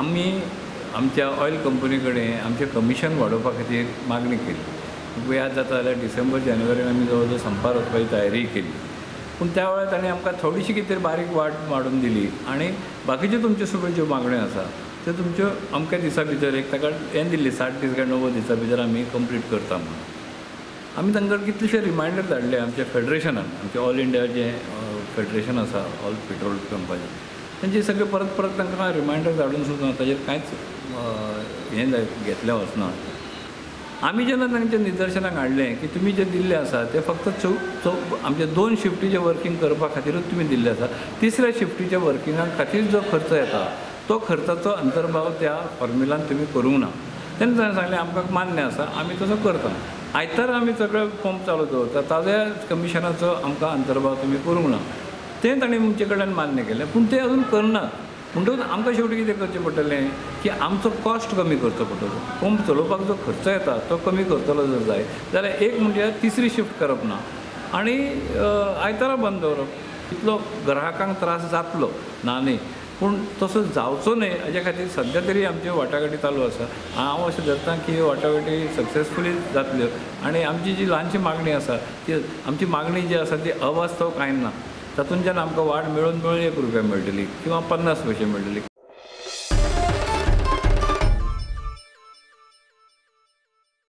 आमी आमच्या oil company कडेन आमचें कमिशन वाडोवपा खातीर मागणी केली. तुमकां याद जाता जाल्यार डिसेंबर जानेवारीन आमी जवळ जवळ संपार वचपाची तयारी केली, पूण त्या वेळार तांणी आमकां थोडीशी कितें तरी बारीक वाड वाडोवन दिली आनी बाकीच्यो तुमच्यो सगळ्यो ज्यो मागण्यो आसा त्यो तुमच्यो अमक्या दिसा भितर एक ताका हें दिल्ली 60 दीस काय 90 दिसां भितर आमी कंप्लीट करता म्हणून. आमी तांकां कितलेशे रिमायंडर धाडले आमच्या फेडरेशनान, आमचें ऑल इंडिया जें फेडरेशन आसा ऑल पेट्रोल पंपाचें, तेंचे सगळे परत परत तांकां रिमायंडर धाडून सुद्दां ताजेर कांयच हें घेतलें वचना. आमी जेन्ना तांच्या निदर्शनाक हाडलें की तुमी जें दिल्लें आसा तें फक्त आमचे 2 शिफ्टीचें वर्कींग करपा खातीरूच तुमी दिल्लें आसा, तिसऱ्या शिफ्टीच्या वर्किंगा खातीर जो खर्च येता तो खर्चाचो अंतर्भाव त्या फॉर्म्युलान तुमी करूंक ना. तेन्ना ताणें सांगलें आमकां मान्य आसा, आमी तसो करता, आयतारा आमी सगळे पंप चालू दवरता, ताज्या कमिशनाचो आमकां अंतर्भाव तुमी करूंक ना. तें ताणें आमचे कडल्यान मान्य केलें, पूण तें अजून करनात. म्हणटकूच आमकां शेवटी कितें करचें पडटलें की आमचो कॉस्ट कमी करचो पडटलो, पंप चलोवपाक जो खर्च येता तो कमी करतलो जर जाय जाल्यार एक म्हणजे तिसरी शिफ्ट करप ना आनी आयतारा बंद दवरप. इतलो ग्राहकांक त्रास जातलो ना न्ही, पूण तसो जावचो न्हय हाजे खातीर सद्या तरी आमच्यो वाटाघाटी चालू आसा. हांव अशें धरता की ह्यो वाटाघाटी सक्सेसफुली जातल्यो आनी आमची जी ल्हानशी मागणी आसा ती आमची मागणी जी आसा ती अवास्तव कांय ना, तातूंतल्यान आमकां वाड मेळून मेळून 1 रुपया मेळटली किंवा 50 पयशे मेळटली.